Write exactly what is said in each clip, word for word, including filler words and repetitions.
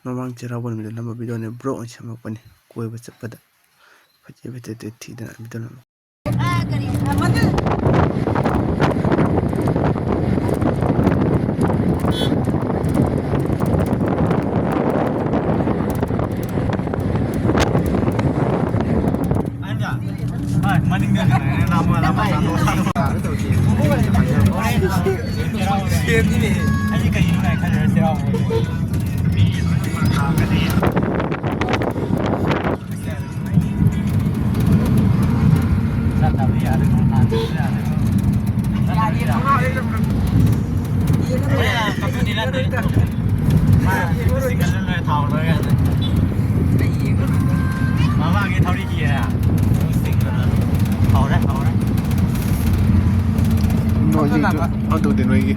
ꯃꯃꯥꯡ ꯆꯩꯔꯥꯎꯕ ꯅꯨꯃꯤꯠꯇ ꯅꯝꯕ videoꯅꯦ, vlog ꯑꯣꯏꯅ ꯁꯦꯝꯃꯛꯄꯅꯤ꯫ ꯀꯣꯏꯕ ꯆꯠꯄꯗ ꯐꯖ ꯐꯖ ꯊꯤꯗꯅ video ꯅꯝꯃꯤ꯫ ꯃꯃꯥꯡꯒꯤ ꯊꯧꯔꯤ ꯀꯤꯔꯦ꯫ ꯍꯧꯔꯦ, ꯍꯧꯔꯦ꯫ ꯅꯣꯏꯒꯤ ꯑꯗꯨꯗꯤ ꯅꯣꯏꯒꯤ꯫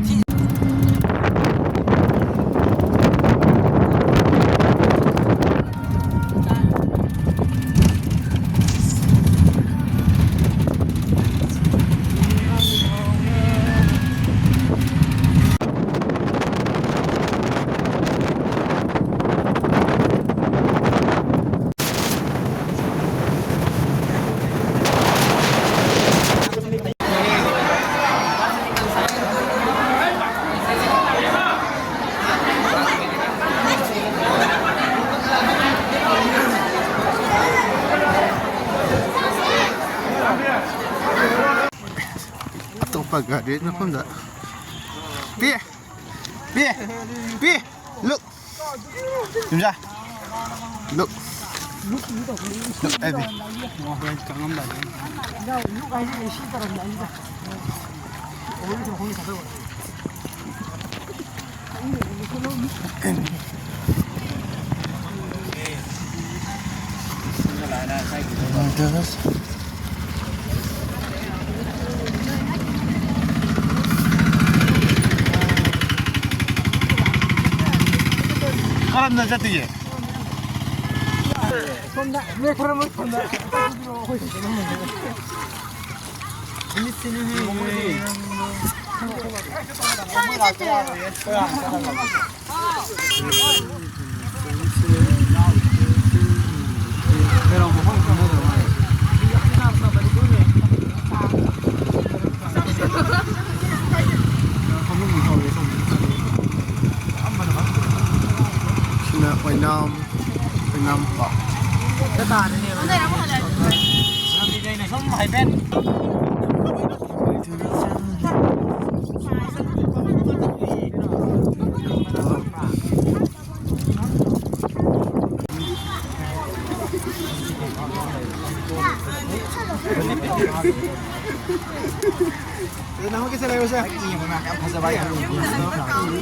ꯑꯇꯣꯞꯄ ꯒꯥꯔꯗꯦꯟ ꯃꯐꯝꯗ꯫ ꯄꯤ! ꯄꯤ! ꯄꯤ! Look! ꯏꯝꯖꯥ! Look! Look, AB! ꯀꯔꯝꯅ ꯆꯠꯇꯣꯏꯁꯦ? ꯁꯣꯝꯗ ꯅꯣꯏ ꯈꯔ ꯃꯣꯏ ꯁꯣꯝꯗ꯫ ꯀꯥꯏ ꯆꯠꯇꯣꯏꯅꯣ? ꯀꯥꯏ ꯆꯠꯇꯣꯏꯅꯣ? ꯑꯣꯏꯅꯥꯝ, ꯑꯣꯏꯅꯥꯝ ꯄꯥꯔꯛ꯫ ꯂꯝꯕꯤꯗ ꯑꯩꯅ ꯁꯨꯝ ꯍꯥꯏꯐꯦꯠ꯫ ꯑꯗꯨ ꯅꯪ ꯍꯧꯖꯤꯛ ꯂꯩꯔꯨꯁꯦ꯫ ꯌꯥꯝ ꯐꯖꯕ ꯍꯥꯏꯇꯥꯔꯦ꯫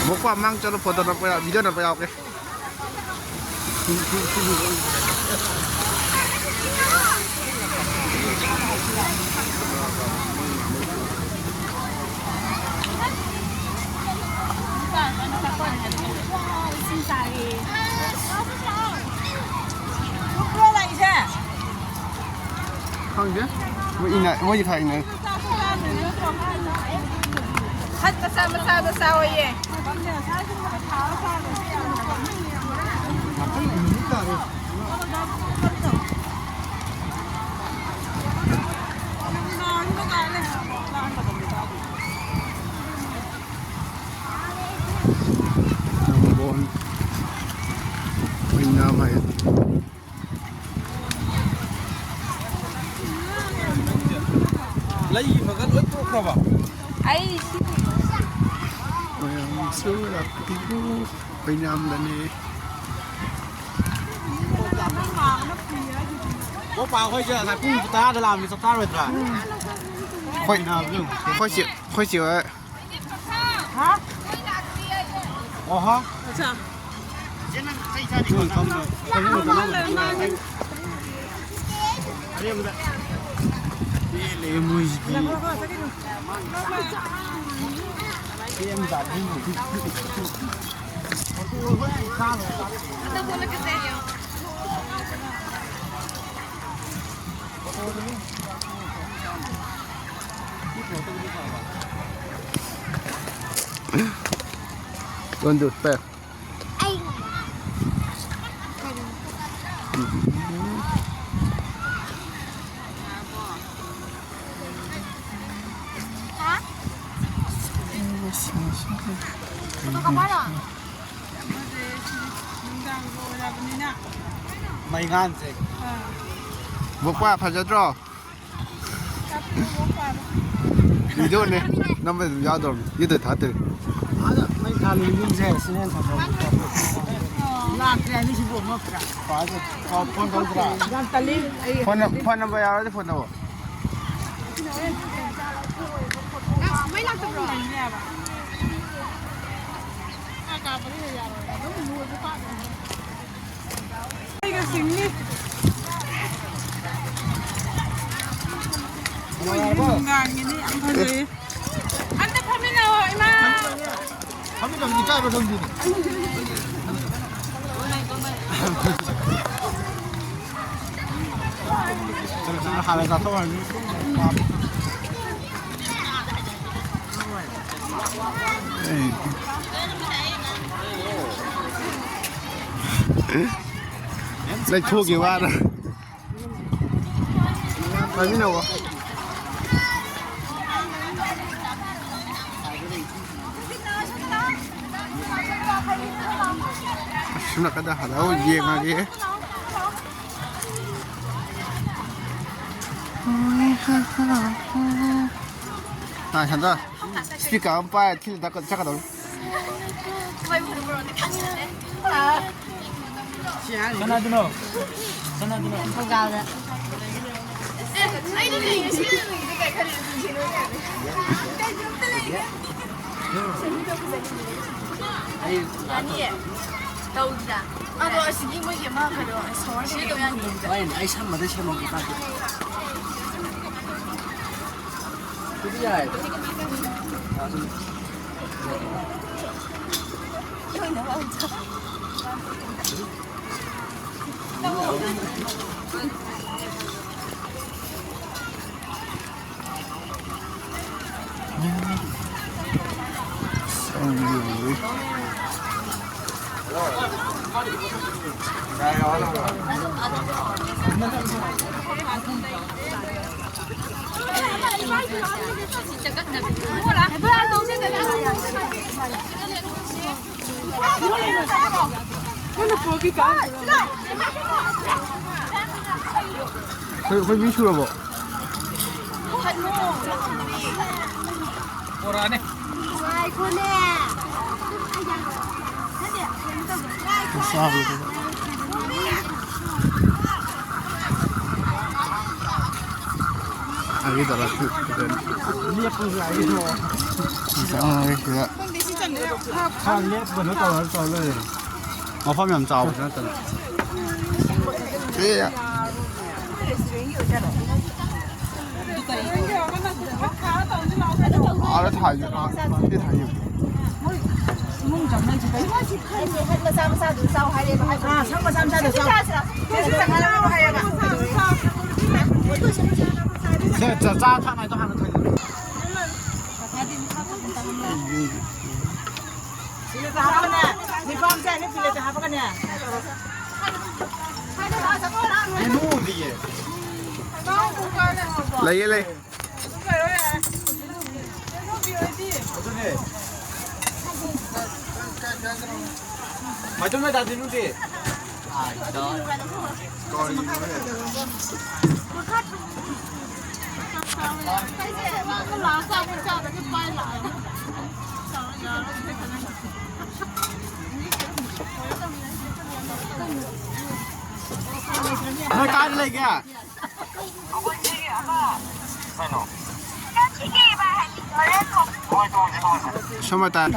ꯃꯣꯛꯄꯥ ꯃꯥꯡ ꯆꯠꯂꯣ, ꯐꯣꯇꯣ ꯅꯝꯕ ꯌꯥ-, ꯚꯤꯗꯤꯑꯣ ꯅꯝꯕ ꯌꯥꯎꯒꯦ꯫ ꯈꯪꯗꯦ꯫ ꯃꯣꯏ ꯏꯟꯅ-, ꯃꯣꯏꯗꯤ ꯈꯔ ꯏꯟꯅ-꯫ ꯍꯠ ꯃꯆꯥ ꯃꯆꯥꯗꯣ ꯆꯥꯎꯌꯦ꯫ ꯅꯝꯕꯣꯜ ꯑꯣꯏꯅꯥꯝ ꯍꯥꯏ꯫ ꯂꯩ ꯃꯈꯜ ꯂꯣꯏ ꯇꯣꯛꯈ꯭ꯔꯕ? ꯑꯩ ꯁꯤ ꯃꯌꯥꯝꯁꯨ ꯂꯥꯛꯄꯤꯌꯨ, ꯑꯣꯏꯅꯥꯝꯗꯅꯦ꯫ ꯀꯣꯄꯥ ꯍꯣꯏꯁꯦ ꯉꯁꯥꯏ ꯄꯨꯡ ꯇꯔꯥꯗ ꯂꯥꯛꯑꯝꯃꯤ ꯆꯞ ꯆꯥꯔꯣꯏꯗ꯭ꯔꯥ? ꯑꯩꯈꯣꯏ, ꯑꯩꯈꯣꯏ ꯆꯦ, ꯑꯩꯈꯣꯏ ꯆꯦ ꯍꯣꯏ꯫ ꯑꯣꯍꯣ꯫ ꯑꯠꯆꯥ꯫ ꯄꯦꯜꯂꯦ ꯃꯣꯏꯁꯤꯗꯤ꯫ Don't do that. ꯃꯩꯉꯥꯟꯁꯦ꯫ ꯕꯣꯛꯄ ꯐꯖꯗ꯭ꯔꯣ? ꯚꯤꯗꯤꯑꯣꯅꯦ꯫ ꯅꯝꯕ ꯑꯗꯨꯝ ꯌꯥꯎꯗꯧꯔꯕꯅꯤ꯫ ꯌꯨꯇꯨꯕ ꯊꯥꯠꯇꯣꯏꯅꯤ꯫ ꯑꯥꯗ ꯃꯩ ꯊꯥꯜꯂꯤ ꯌꯨꯝꯁꯦ ꯁꯤꯅꯦ ꯊꯝꯐꯝ꯫ ꯂꯥꯛꯇ꯭ꯔꯦ ꯍꯥꯏꯕꯁꯤꯕꯨ ꯉꯛꯇ꯭ꯔꯥ? ꯐꯣꯟ ꯇꯧꯗ꯭ꯔꯥ? ꯌꯥꯝ ꯇꯜꯂꯤ꯫ ꯑꯩ ꯐꯣꯟ ꯅꯝ-, ꯐꯣꯟ ꯅꯝꯕꯔ ꯌꯥꯎꯔꯗꯤ ꯐꯣꯟ ꯇꯧꯑꯣ꯫ ꯃꯩ ꯂꯥꯛꯇꯕ꯭ꯔꯣ? ꯑꯩꯒ ꯁꯤꯡꯅꯤ꯫ ꯑꯩꯈꯣꯏꯒꯤ ꯅꯨꯡꯗꯥꯡꯒꯤꯅꯤ ꯌꯥꯝ ꯐꯖꯩ꯫ ꯑꯝꯇ ꯐꯝꯃꯤꯟꯅꯑꯣ, ꯏꯃꯥ꯫ ꯐꯝꯃꯤꯟꯅꯕꯗꯤ ꯏꯀꯥꯏꯕ ꯈꯪꯗꯦꯅꯦ꯫ ꯆꯠꯂꯣ, ꯆꯠꯂꯣ, ꯍꯥꯟꯅ ꯆꯥꯊꯣꯛꯍꯜꯂꯤ꯫ ꯂꯩꯊꯣꯛꯈꯤ ꯋꯥꯅ꯫ ꯄꯥꯏꯃꯤꯟꯅꯧꯋꯣ꯫ ꯑꯁꯣꯝ ꯅꯥꯀꯟꯗ ꯍꯜꯂꯛꯑꯣ, ꯌꯦꯡꯉꯒꯦ꯫ ꯇꯥꯏ, ꯁꯟꯗꯣ꯫ ꯏꯁꯄꯤꯀꯔ ꯑꯃ ꯄꯥꯏꯔ ꯊꯤꯜꯂ ꯆꯠꯀꯗꯧꯅꯤ꯫ ꯀꯅꯥꯗꯅꯣ? ꯀꯅꯥꯗꯅꯣ? ꯊꯧꯖꯥꯜꯗ꯫ ꯑꯩꯅ ꯀꯩ ꯉꯁꯤ ꯂꯩꯔꯣꯏꯗꯤ ꯀꯩ ꯈꯜꯂꯤꯅꯣ? ꯄꯨꯟꯁꯤ ꯂꯣꯏ ꯌꯥꯅꯤ꯫ ꯀꯩ ꯒ꯭ꯔꯨꯞꯇ ꯂꯩꯒꯦ? ꯁꯦꯝꯕꯤꯗꯣ ꯐꯖꯅ ꯌꯦꯡꯉꯦ꯫ ꯌꯥꯅꯤꯌꯦ꯫ ꯇꯧꯗ꯭ꯔꯥ? ꯑꯗꯣ ꯑꯁꯤꯒꯤ ꯃꯣꯏꯒꯤ ꯑꯃ ꯀꯩꯅꯣ, ꯁꯣꯔ ꯁꯤꯗꯤ ꯇꯧ ꯌꯥꯅꯤ꯫ ꯍꯣꯏꯅꯦ, ꯑꯩ ꯁꯝꯕꯗꯩ ꯁꯦꯝꯃꯛꯀꯦ ꯇꯥꯗꯦ꯫ ꯑꯗꯨꯗꯤ ꯌꯥꯏ꯫ ꯂꯣꯏꯅꯃꯛ ꯑꯝꯇ꯫ ꯑꯩꯈꯣꯏ, ꯑꯩꯈꯣꯏ ꯃꯤ ꯁꯨꯔꯕꯣ? ꯄꯣꯔꯛꯑꯅꯤ꯫ ꯉꯥꯏꯈꯣꯅꯦ꯫ ꯑꯩꯒꯤ ꯗꯂꯥꯜ ꯐꯨꯔꯤꯠ ꯐꯖꯅꯤ꯫ ꯂꯦꯞꯄꯁꯨ ꯌꯥꯏꯌꯦ꯫ ꯆꯪꯉꯒꯦ ꯁꯤꯗ꯫ ꯈꯔ ꯂꯦꯞꯄ ꯀꯩꯅꯣ ꯇꯧꯔ ꯇꯧꯔ ꯂꯣꯏꯔꯦ꯫ ꯃꯐꯝ ꯌꯥꯝ ꯆꯥꯎꯕꯁꯨ ꯅꯠꯇꯅ꯫ ꯁꯤ ꯑꯥꯗ ꯊꯥꯏꯁꯦ, ꯑꯥ, ꯁꯤ ꯊꯥꯏꯁꯦ꯫ ꯏꯃꯨꯡ ꯆꯪꯅꯩꯁꯦ ꯀꯩꯅꯣ? ꯍꯠ ꯃꯆꯥ ꯃꯆꯥꯗꯨ ꯆꯥꯎ ꯍꯥꯏꯔꯦꯕ, ꯍꯠ꯫ ꯑꯥ, ꯁꯪ ꯃꯆꯥ ꯃꯆꯥꯗꯣ ꯆꯥꯎ꯫ ꯁꯤ ꯆꯥꯁꯤꯔꯥ? ꯁꯤ ꯆꯥꯁꯤꯔꯥ ꯍꯥꯏꯌꯦꯕ꯫ ꯁꯦ, ꯆꯥ, ꯆꯥ ꯊꯛꯅꯉꯥꯏꯗꯣ ꯍꯥꯟꯅ ꯊꯛꯑꯣ꯫ ꯄ꯭ꯂꯦꯠꯇ ꯍꯥꯞꯄꯒꯅꯦ, ꯅꯤꯄꯥꯝ ꯆꯥꯏꯅ ꯄ꯭ꯂꯦꯠꯇ ꯍꯥꯞꯄꯒꯅꯦ꯫ ꯃꯦꯅꯨ ꯎꯗꯤꯌꯦ꯫ ꯂꯩꯌꯦ, ꯂꯩ꯫ ꯑꯗꯨꯅꯦ꯫ ꯃꯩꯇꯣꯟ ꯃꯆꯥꯗꯤ ꯅꯨꯡꯗꯤ꯫ ꯅꯣꯏ ꯀꯥꯏꯗ ꯂꯩꯒꯦ? Summer time.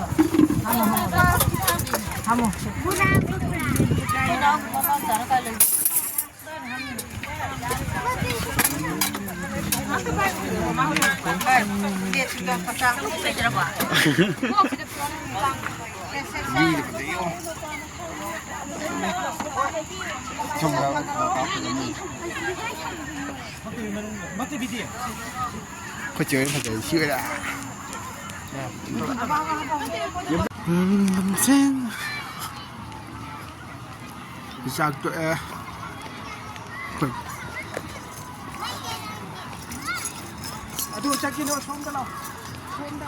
ꯑꯩꯈꯣꯏ ꯆꯦ ꯍꯣꯏꯅ ꯐꯖꯩ, ꯁꯤ ꯑꯣꯏꯔꯦ꯫ ꯎꯝ, ꯆꯥꯛ ꯇꯣꯛꯑꯦ꯫ ꯑꯩꯈꯣꯏ ꯑꯗꯨ ꯆꯠꯈꯤꯅꯨ, ꯁꯣꯝꯗ ꯂꯥꯎ꯫ ꯁꯣꯝꯗ꯫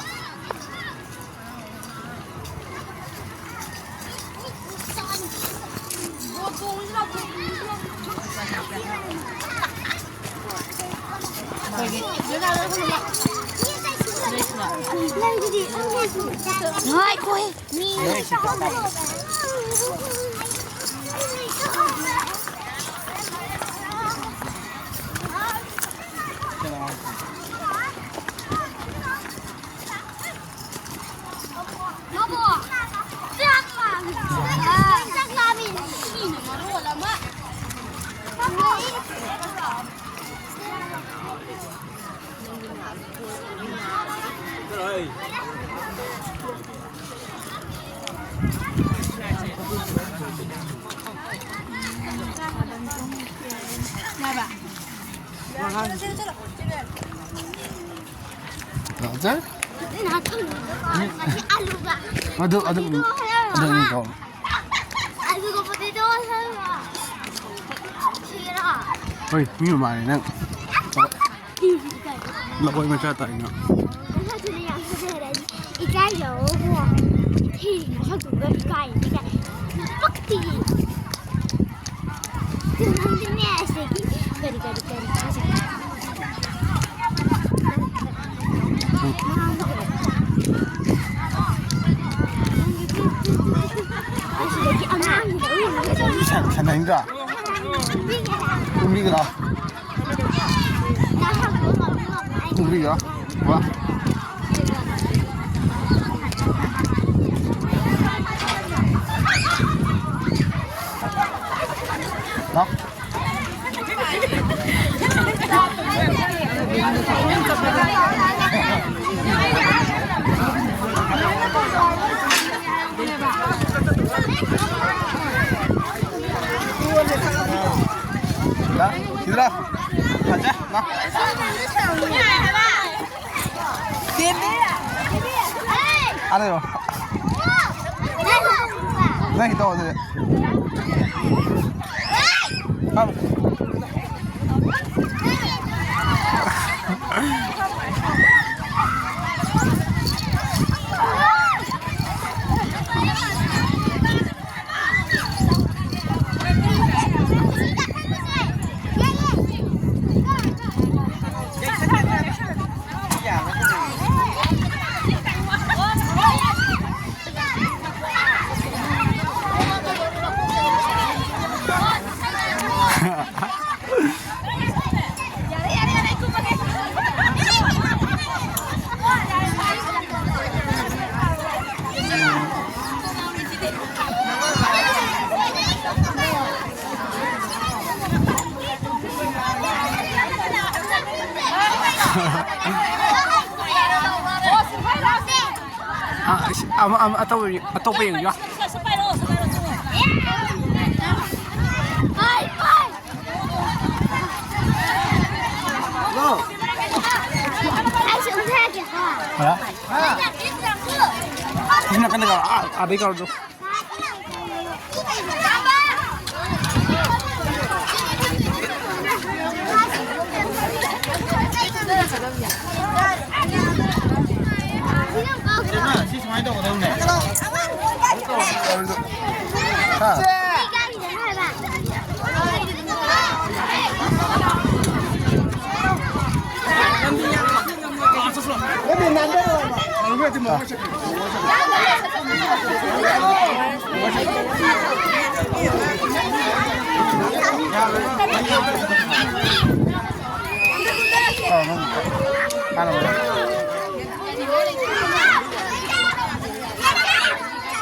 ꯉꯥꯏꯈꯣꯍꯦ, ꯃꯤ꯫ ꯃꯕꯣꯛ, ꯆꯥꯛ ꯂꯥꯝꯃꯤ꯫ ꯆꯥꯛ ꯂꯥꯝꯃꯤ꯫ ꯁꯤꯅ ꯃꯔꯣꯜ ꯑꯃ꯫ ꯌꯥꯕ꯫ ꯆꯠꯂꯣ, ꯆꯠꯂꯣ, ꯆꯠꯂꯣ꯫ ꯂꯥꯛꯑꯣ, ꯆꯠ꯫ ꯉꯁꯤ ꯑꯂꯨꯒ ꯑꯗꯨ, ꯑꯗꯨ, potato ꯍꯥꯏꯔꯒ ꯑꯗꯨ ꯑꯃ꯫ ꯀꯧ꯫ ꯑꯂꯨꯒ potato ꯍꯥꯏꯔꯒ ꯁꯤꯔꯥ? ꯍꯣꯏ, ꯃꯤ ꯃꯃꯥꯡꯅꯦ ꯅꯪ꯫ ꯂꯐꯣꯏ ꯃꯆꯥ ꯇꯥꯏꯅ꯫ ꯃꯁꯛꯇꯨꯅ ꯌꯥꯝ ꯐꯖꯔꯦ꯫ ꯏꯀꯥꯏꯖꯕꯀꯣ꯫ ꯊꯤ ꯃꯁꯛꯇꯨꯒ ꯏꯀꯥꯏ, ꯏꯀꯥꯏ꯫ ꯄꯛꯇꯤꯌꯦ꯫ ꯅꯪꯗꯤꯅꯦ ꯑꯁꯤꯗꯒꯤ ꯀꯔꯤ, ꯀꯔꯤ, ꯀꯔꯤ ꯍꯥꯏꯁꯦ? ꯑꯁꯤꯗꯒꯤ ꯑꯉꯥꯡꯒꯤꯗ ꯁꯥꯟꯅꯅꯤꯡꯗ꯭ꯔꯣ? ꯀꯨꯝꯕꯤꯒꯦꯔꯥ? ꯀꯨꯝꯕꯤꯒꯦꯔꯥ? ꯊꯣꯡꯕꯤꯒꯦꯔꯣ? ꯋꯥ꯫ ꯂꯥꯎ꯫ ꯂꯥꯎ, ꯁꯤꯗ ꯂꯥꯎ꯫ ꯐꯖ, ꯂꯥꯎ꯫ ꯑꯥꯗ ꯂꯩꯔꯣ꯫ ꯅꯪ ꯍꯤꯠ ꯇꯧ ꯑꯗꯨꯗꯤ꯫ ꯐꯝ꯫ ꯑ, ꯑꯁ, ꯑꯃ, ꯑꯃ, ꯑꯇꯣꯞꯄ ꯌꯦꯡ-, ꯑꯇꯣꯞꯄ ꯌꯦꯡꯉꯨ꯫ ꯍꯜꯂꯣ꯫ ꯑꯩꯁꯨ ꯑꯃꯨꯛ ꯍꯥꯏꯔꯛꯀꯦꯀꯣ꯫ ꯍꯥ? ꯁꯤ ꯅꯥꯀꯟꯗ ꯀꯧꯔꯣ, ꯑꯥ, ꯑꯥꯗꯩ ꯀꯧꯔꯣ꯫ ꯁꯤ ꯁꯨꯃꯥꯏꯅ ꯇꯧꯒꯗꯧꯅꯦ꯫ ꯍꯥ?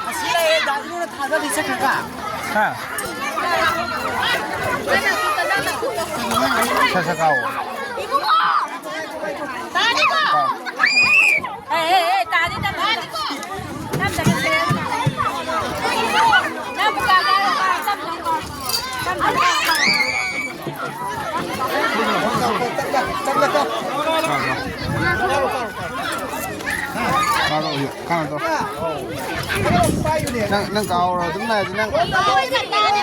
ꯑꯁꯤ ꯂꯩꯌꯦ, ꯗꯥ ꯖꯤꯅꯨꯅ ꯊꯥꯗꯕꯤ ꯆꯠꯈ꯭ꯔꯒ꯫ ꯍꯥ? ꯁꯠ ꯁꯠ ꯀꯥꯎ꯫ ꯏꯕꯨꯡꯉꯣ! ꯇꯥꯔꯤꯀꯣ? ꯑꯦ, ꯑꯦ, ꯑꯦ, ꯇꯥꯔꯤ, ꯇꯥꯔꯤ, ꯇꯥꯔꯤꯀꯣ? ꯇꯞ ꯇꯞꯅ ꯁꯦ꯫ ꯅꯪ ꯀꯥꯎ, ꯀꯥꯎ, ꯀꯥꯎ, ꯇꯞ ꯇꯞꯅ ꯀꯥꯎ꯫ ꯇꯞ ꯇꯞꯅ ꯀꯥꯎ꯫ ꯀꯥꯔꯛꯑꯣ, ꯀꯥꯔꯛꯑꯣ꯫ ꯅꯪ, ꯅꯪ ꯀꯥꯎꯔꯣ, ꯑꯗꯨꯝ ꯂꯩꯔꯗꯤ ꯅꯪ꯫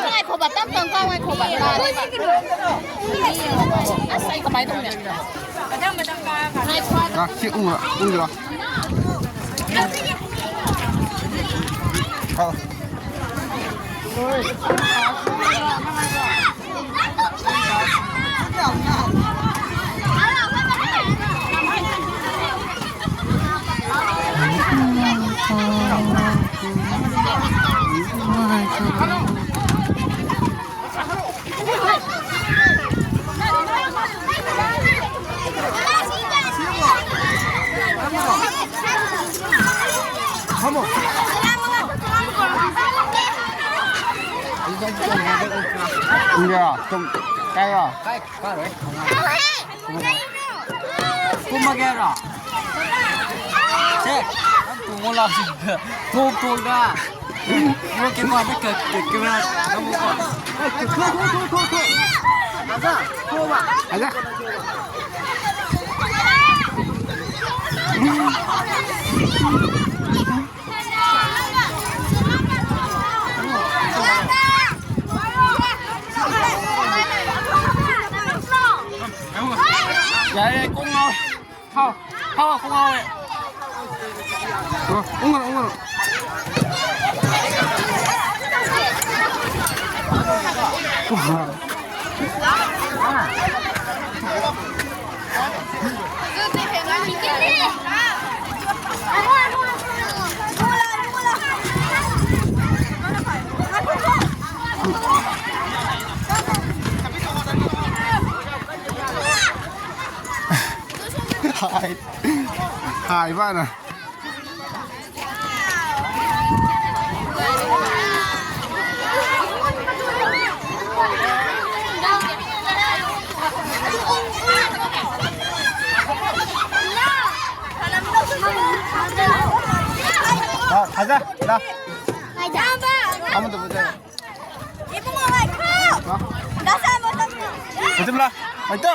ꯉꯥꯏꯈꯣꯕ, ꯇꯞ ꯇꯞ ꯀꯥꯎ, ꯉꯥꯏꯈꯣꯕ꯫ ꯑꯁ, ꯑꯩ ꯀꯃꯥꯏ ꯇꯧꯅꯤ? ꯉꯥꯏꯈꯣ꯫ ꯉꯥꯏꯈꯣ, ꯁꯤ ꯎꯪꯉꯨꯔꯣ, ꯎꯪꯒꯤꯔꯣ? ꯀꯥꯔꯛꯑꯣ꯫ ꯏꯟꯗꯤꯌꯥ, ꯇꯨꯝ-, ꯀꯥꯏꯔꯣ? ꯀꯥꯏ, ꯀꯥꯔꯣꯏ꯫ ꯀꯨꯝꯃꯒꯦ ꯍꯥꯏꯔꯣ? ꯁꯦ, ꯅꯪ ꯇꯣꯡꯉꯣ ꯂꯥꯎ ꯁꯤꯗ꯫ ꯇꯣꯡ, ꯇꯣꯡꯗ꯫ ꯅꯪ ꯀꯩꯅꯣ ꯍꯟꯗꯛ ꯀ-, ꯀ-, ꯀꯦꯃꯦꯔꯥ ꯅꯝꯃꯨꯀꯣ꯫ ꯊꯣꯛ, ꯊꯣꯛ, ꯊꯣꯛ, ꯊꯣꯛ, ꯊꯣꯛ꯫ ꯑꯗ, ꯊꯣꯛꯑꯣꯕ꯫ ꯑꯗ꯫ ꯌꯥꯔꯦ, ꯀꯣꯛ ꯉꯥꯎꯔꯦ꯫ ꯍꯥꯎ, ꯍꯥꯎ, ꯀꯣꯛ ꯉꯥꯎꯔꯦ꯫ ꯑꯣ, ꯎꯪꯉꯨꯔꯣ, ꯎꯪꯉꯨꯔꯣ꯫ ꯍꯥꯏ꯫ ꯏꯕꯥꯅ꯫ ꯂꯥꯎ, ꯐꯖ, ꯂꯥꯎ꯫ ꯑꯃꯗ ꯐꯖ꯫ ꯂꯥꯎ꯫ ꯐꯖ, ꯂꯥꯎ꯫ ꯐꯖ꯫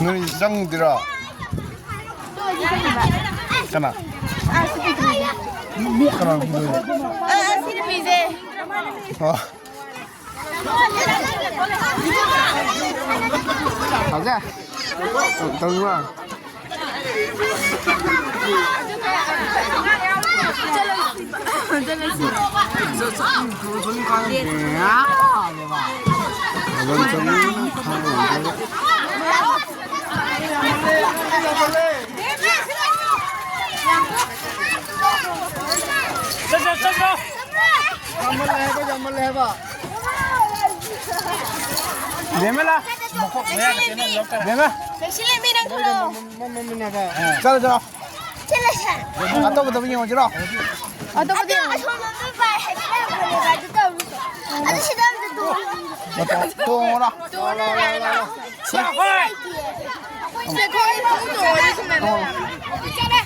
ꯅꯣꯏ ꯆꯪꯗ꯭ꯔꯣ? ꯀꯅꯥ? ꯀꯅꯥ? ꯑ, ꯑ, ꯁꯤ ꯅꯨꯄꯤꯁꯦ꯫ ꯑꯣ꯫ ꯍꯧꯖꯤꯛ? ꯇꯧꯕ꯭ꯔꯣ? ꯆꯠꯂꯣ, ꯆꯠꯂꯣ꯫ ꯌꯥꯝꯃꯜꯂꯦ ꯍꯥꯏꯕ, ꯌꯥꯝꯃꯜꯂꯦ ꯍꯥꯏꯕ꯫ ꯕꯦꯝꯃ ꯂꯥ꯫ ꯕꯦꯝꯃ꯫ ꯂꯩꯁꯤꯜꯂꯦ, ꯃꯤ ꯅꯪ ꯊꯣꯛꯂꯛꯑꯣ꯫ ꯆꯠꯂꯣ, ꯆꯠꯂꯣ꯫ ꯆꯠꯂꯁꯦ꯫ ꯑꯇꯣꯞꯄꯗꯕꯨ ꯌꯦꯡꯉꯨꯁꯤꯔꯣ? ꯑꯇꯣꯞꯄꯗ ꯑꯗꯣ ꯌꯦꯡꯉꯨ꯫ ꯑꯁꯣꯝꯂꯣꯝꯗ ꯄꯥꯏ ꯍꯥꯏꯕ ꯌꯥꯕꯅꯦꯕ, ꯑꯗꯨ ꯇꯧꯔꯨꯁꯦ꯫ ꯑꯗꯨ ꯁꯤꯗ ꯑꯝꯇ ꯇꯣꯡꯉꯨ꯫ ꯇꯣꯡꯉꯨꯔꯣ꯫ ꯇꯣꯡꯉꯨꯔꯣ, ꯂꯥꯎ, ꯂꯥꯎ, ꯂꯥꯎ꯫ ꯁꯦ, ꯈꯣꯏ ꯐꯃꯨꯡ ꯇꯣꯡꯉꯗꯤ ꯁꯨꯝ ꯂꯩꯔꯣ꯫ ꯇꯣꯡꯉꯨꯔꯣ꯫ ꯆꯠꯂꯦ꯫